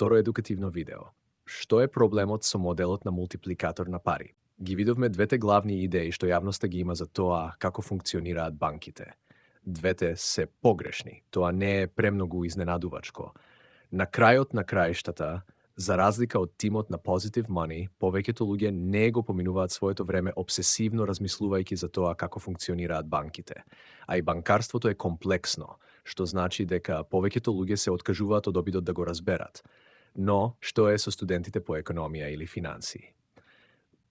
второ едукативно видео. Што е проблемот со моделот на мултипликатор на пари? Ги видовме двете главни идеи што јавноста ги има за тоа како функционираат банките. Двете се погрешни. Тоа не е премногу изненадувачко. На крајот на краиштата, за разлика од тимот на Positive Money, повеќето луѓе не го поминуваат своето време обсесивно размислувајќи за тоа како функционираат банките. А и банкарството е комплексно, што значи дека повеќето луѓе се откажуваат од обидот да го разберат. Но, што е со студентите по економија или финансии?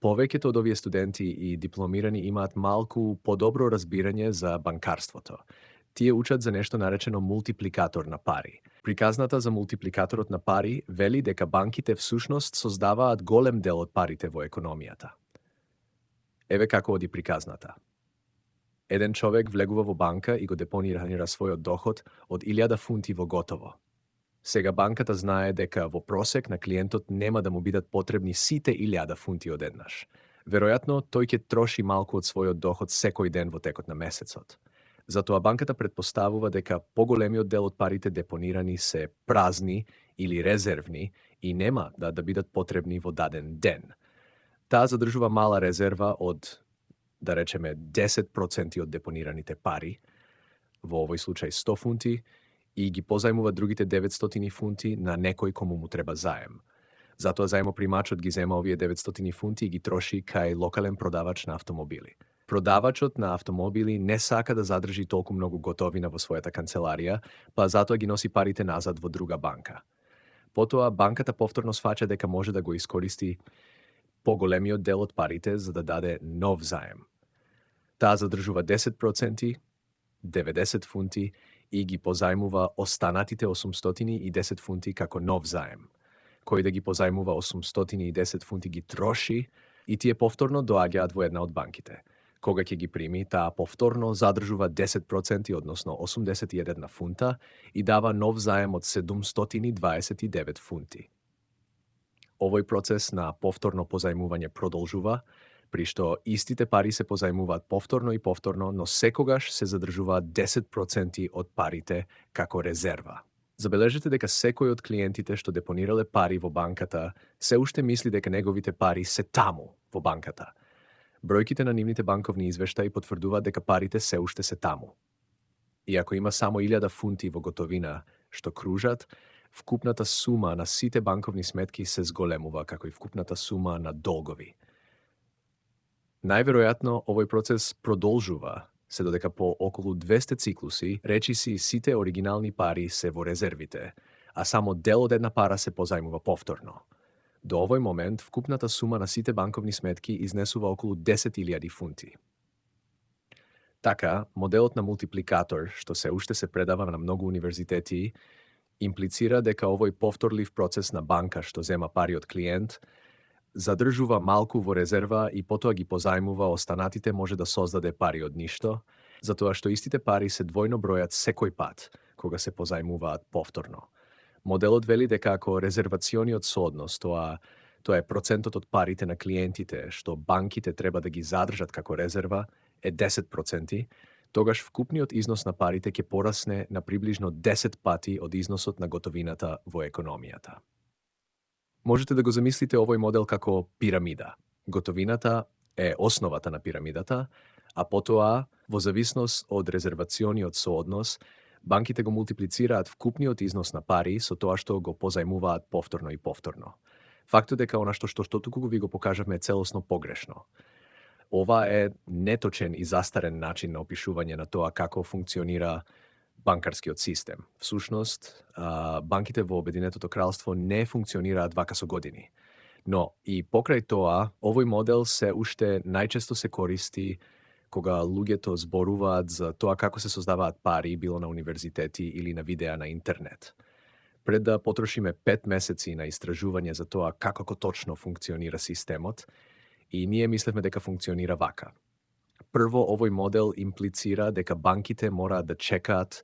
Повеќето од овие студенти и дипломирани имаат малку подобро разбирање за банкарството. Тие учат за нешто наречено мултипликатор на пари. Приказната за мултипликаторот на пари вели дека банките всушност создаваат голем дел од парите во економијата. Еве како оди приказната. Еден човек влегува во банка и го депонира својот доход од 1000 фунти во готово. Сега банката знае дека во просек на клиентот нема да му бидат потребни сите 1000 фунти одеднаш. Веројатно, тој ќе троши малку од својот доход секој ден во текот на месецот. Затоа банката предпоставува дека поголемиот дел од парите депонирани се празни или резервни и нема да бидат потребни во даден ден. Таа задржува мала резерва од, да речеме, 10% од депонираните пари, во овој случај 100 фунти, и ги позајмува другите 900 фунти на некој кому му треба заем. Затоа заемопримачот ги зема овие 900 фунти и ги троши кај локален продавач на автомобили. Продавачот на автомобили не сака да задржи толку многу готовина во својата канцеларија, па затоа ги носи парите назад во друга банка. Потоа банката повторно сфаќа дека може да го искористи поголемиот дел од парите за да даде нов заем. Таа задржува 10%, 90 фунти и ги позајмува останатите 810 фунти како нов заем. Кој да ги позајмува 810 фунти ги троши и тие повторно доаѓаат во една од банките. Кога ќе ги прими, таа повторно задржува 10%, односно 81 фунта, и дава нов заем од 729 фунти. Овој процес на повторно позајмување продолжува, при што истите пари се позајмуваат повторно и повторно, но секогаш се задржуваат 10% од парите како резерва. Забележете дека секој од клиентите што депонирале пари во банката се уште мисли дека неговите пари се таму во банката. Бројките на нивните банковни извештаи потврдуваат дека парите се уште се таму. И ако има само 1000 фунти во готовина што кружат, вкупната сума на сите банковни сметки се зголемува, како и вкупната сума на долгови. Најверојатно, овој процес продолжува, се додека по околу 200 циклуси, речиси сите оригинални пари се во резервите, а само дел од една пара се позајмува повторно. До овој момент, вкупната сума на сите банковни сметки изнесува околу 10.000 фунти. Така, моделот на мултипликатор, што се уште се предава на многу универзитети, имплицира дека овој повторлив процес на банка што зема пари од клиент, задржува малку во резерва и потоа ги позајмува останатите може да создаде пари од ништо, затоа што истите пари се двојно бројат секој пат, кога се позајмуваат повторно. Моделот вели дека ако резервациониот сооднос, тоа е процентот од парите на клиентите што банките треба да ги задржат како резерва, е 10%, тогаш вкупниот износ на парите ќе порасне на приближно 10 пати од износот на готовината во економијата. Можете да го замислите овој модел како пирамида. Готовината е основата на пирамидата, а потоа, во зависност од резервациониот сооднос, банките го мултиплицираат вкупниот износ на пари со тоа што го позајмуваат повторно и повторно. Фактот дека она што туку ви го покажавме е целосно погрешно. Ова е неточен и застарен начин на опишување на тоа како функционира банкарскиот систем. Всушност, банките во Обединетото кралство не функционираат вака со години. Но и покрај тоа, овој модел се уште најчесто се користи кога луѓето зборуваат за тоа како се создаваат пари, било на универзитети или на видеа на интернет. Пред да потрошиме 5 месеци на истражување за тоа како точно функционира системот, и ние мислевме дека функционира вака. Прво, овој модел имплицира дека банките мораат да чекаат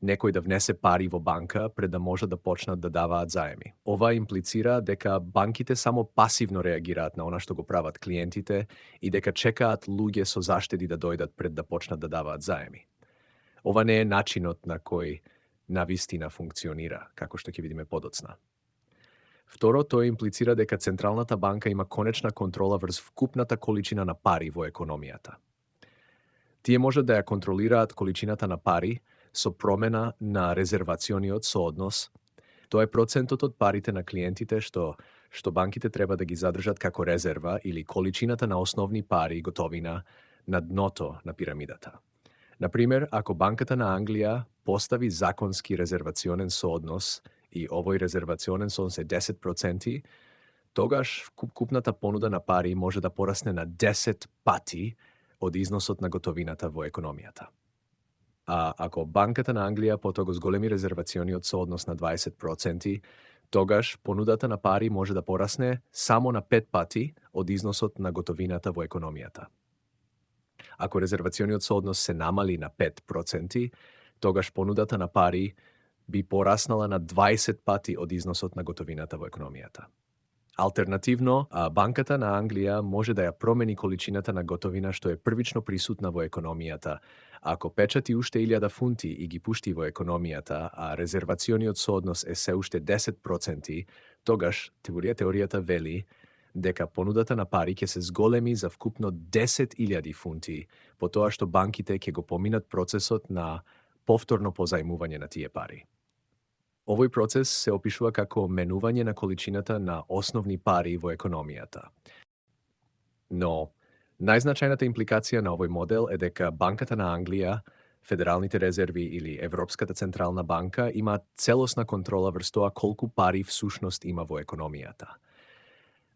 некој да внесе пари во банка пред да можат да почнат да даваат заеми. Ова имплицира дека банките само пасивно реагираат на она што го прават клиентите и дека чекаат луѓе со заштеди да дојдат пред да почнат да даваат заеми. Ова не е начинот на кој навистина функционира, како што ќе видиме подоцна. Второ, тоа имплицира дека Централната банка има конечна контрола врз вкупната количина на пари во економијата. Тие можат да ја контролираат количината на пари со промена на резервациониот сооднос. Тоа е процентот од парите на клиентите што банките треба да ги задржат како резерва или количината на основни пари и готовина на дното на пирамидата. Например, ако Банката на Англија постави законски резервационен сооднос и овој резервационен сооднос е 10%, тогаш вкупната понуда на пари може да порасне на 10 пати од износот на готовината во економијата. А ако Банката на Англија потоа го зголеми резервациониот сооднос на 20%, тогаш понудата на пари може да порасне само на 5 пати од износот на готовината во економијата. Ако резервациониот сооднос се намали на 5%, тогаш понудата на пари би пораснала на 20 пати од износот на готовината во економијата. Алтернативно, Банката на Англија може да ја промени количината на готовина што е првично присутна во економијата. Ако печати уште 1000 фунти и ги пушти во економијата, а резервациониот сооднос е се уште 10%, тогаш теоријата вели дека понудата на пари ќе се зголеми за вкупно 10.000 фунти, по тоа што банките ќе го поминат процесот на повторно позајмување на тие пари. Овој процес се опишува како менување на количината на основни пари во економијата. Но, најзначајната импликација на овој модел е дека Банката на Англија, Федералните резерви или Европската централна банка имаат целосна контрола врз тоа колку пари всушност има во економијата.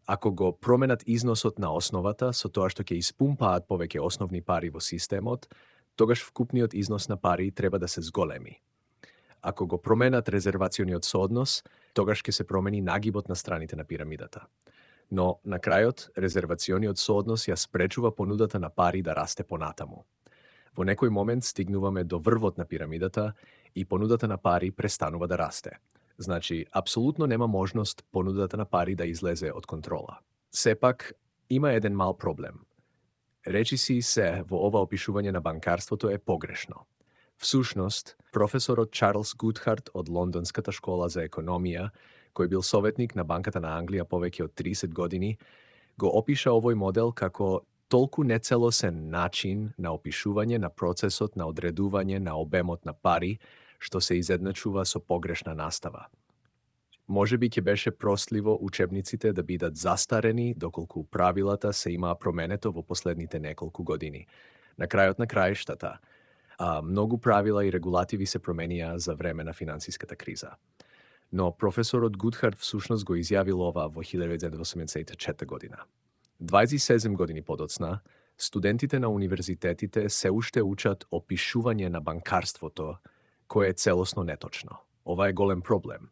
Ако го променат износот на основата со тоа што ќе испумпаат повеќе основни пари во системот, тогаш вкупниот износ на пари треба да се зголеми. Ако го променат резервациониот сооднос, тогаш ќе се промени нагибот на страните на пирамидата. Но, на крајот, резервациониот сооднос ја спречува понудата на пари да расте понатаму. Во некој момент стигнуваме до врвот на пирамидата и понудата на пари престанува да расте. Значи, апсолутно нема можност понудата на пари да излезе од контрола. Сепак, има еден мал проблем. Речиси се во ова опишување на банкарството е погрешно. Всушност, професорот Чарлс Гутхард од Лондонската школа за економија, кој бил советник на Банката на Англија повеќе од 30 години, го опиша овој модел како толку нецелосен начин на опишување на процесот на одредување на обемот на пари, што се изедначува со погрешна настава. Може би ќе беше простливо учебниците да бидат застарени, доколку правилата се имаа променето во последните неколку години. На крајот на краиштата, многу правила и регулативи се променија за време на финансиската криза. Но професорот Гутхард всушност го изјавил ова во 1984 година. 27 години подоцна, студентите на универзитетите се уште учат опишување на банкарството, кое е целосно неточно. Ова е голем проблем.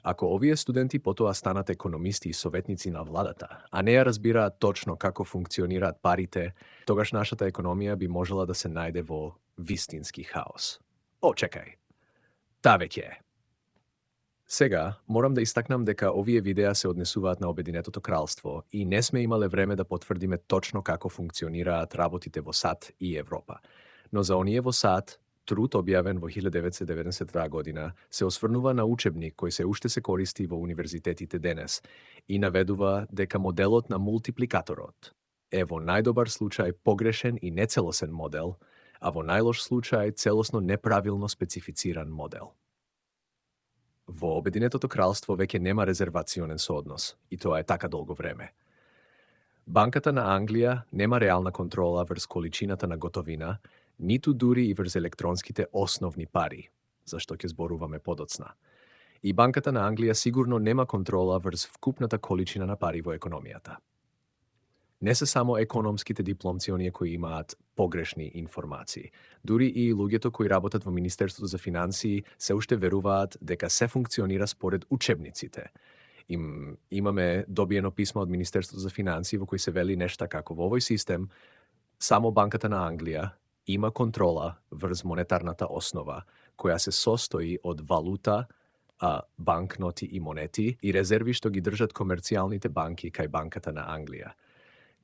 Ако овие студенти потоа станат економисти и советници на владата, а не ја разбираат точно како функционираат парите, тогаш нашата економија би можела да се најде во вистински хаос. Чекај. Та веќе е. Сега, морам да истакнам дека овие видеа се однесуваат на Обединетото кралство и не сме имале време да потврдиме точно како функционираат работите во САД и Европа. Но за оние во САД, труд објавен во 1992 година се осврнува на учебник кој се уште се користи во универзитетите денес и наведува дека моделот на мултипликаторот е во најдобар случај погрешен и нецелосен модел, а во најлош случај целосно неправилно специфициран модел. Во Обединетото кралство веќе нема резервационен сооднос, и тоа е така долго време. Банката на Англија нема реална контрола врз количината на готовина, ниту дури и врз електронските основни пари, за што ќе зборуваме подоцна. И Банката на Англија сигурно нема контрола врз вкупната количина на пари во економијата. Не се само економските дипломци оние кои имаат погрешни информации. Дури и луѓето кои работат во Министерството за финансии се уште веруваат дека се функционира според учебниците. Имаме добиено писмо од Министерството за финансии во кој се вели нешта како во овој систем само Банката на Англија има контрола врз монетарната основа, која се состои од валута, банкноти и монети и резерви што ги држат комерцијалните банки кај Банката на Англија.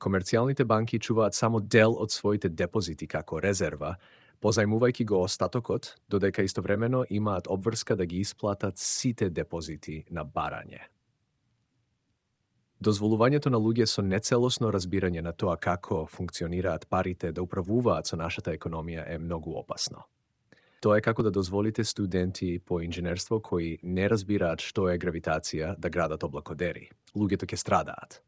Комерцијалните банки чуваат само дел од своите депозити како резерва, позајмувајќи го остатокот, додека истовремено имаат обврска да ги исплатат сите депозити на барање. Dozvolovanието на луѓе со нецелосно разбирање на тоа како функционираат парите да управуваат со нашата економија е многу опасно. Тоа е како да дозволите студенти по инженерство кои не разбираат што е гравитација да градат облакодери. Луѓето ќе страдаат.